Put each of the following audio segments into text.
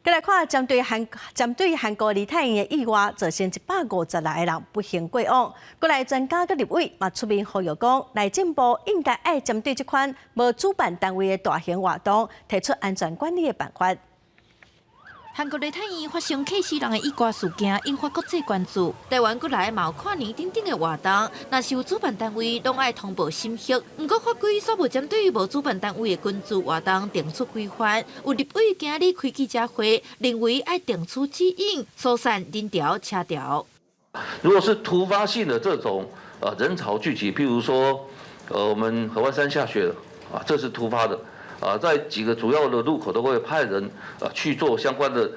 再來看，針對韓國梨泰院的意外，造成156個人不幸過往。國內專家佮立委嘛出面呼籲講，內政部應該愛針對這款無主辦單位的大型活動，提出安全管理的辦法。韓國梨泰院發生客死人的意外事件，引發國際關注。台灣國內嘛有跨年等等的活動，若是有主辦單位，攏愛通報審核。毋過法規煞無針對無主辦單位的群聚活動定出規範。有立委今日開記者會，認為愛定出指引，疏散人潮車潮。如果是突發性的這種人潮聚集，譬如說，我們合歡山下雪了，啊，這是突發的。啊，在幾個主要的路口都會派人啊去做相關的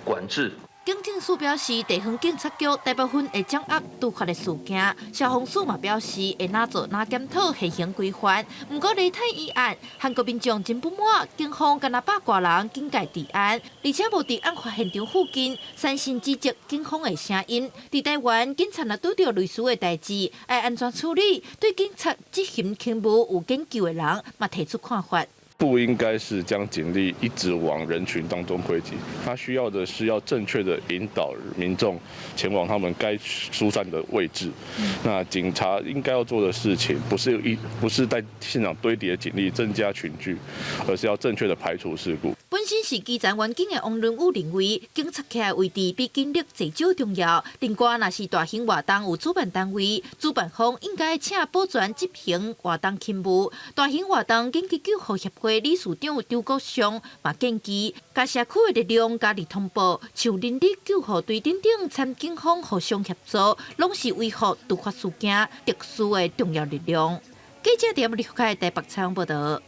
管制。警政署表示，地方警察局大部分會掌握突發的事件。消防署嘛表示，會哪做哪檢討現行規範。毋過梨泰院案，韓國民眾真不滿，警方干焦百外人警戒治安，而且無佇案發現場附近，三聲指責警方的聲音。佇台灣，警察若拄著類似的代誌，愛按怎處理？對警察執行勤務有研究的人嘛提出看法。不應該是將警力一直往人群當中推擠，他需要的是要正確的引導民眾前往他們該疏散的位置。那警察應該要做的事情，不是在現場堆疊警力增加群聚，而是要正確的排除事故。本身是基層員警的王倫宇認為，警察徛的位置比警力濟少重要。另外，若是大型活動有主辦單位，主辦方應該請保全執行活動勤務。大型活動緊急救護協會理事長張國祥嘛建議，共社區的力量加入通報，像人力救護隊等等參警方互相協助，攏是維護突發事件特殊的重要力量。記者點立開台北採訪報道。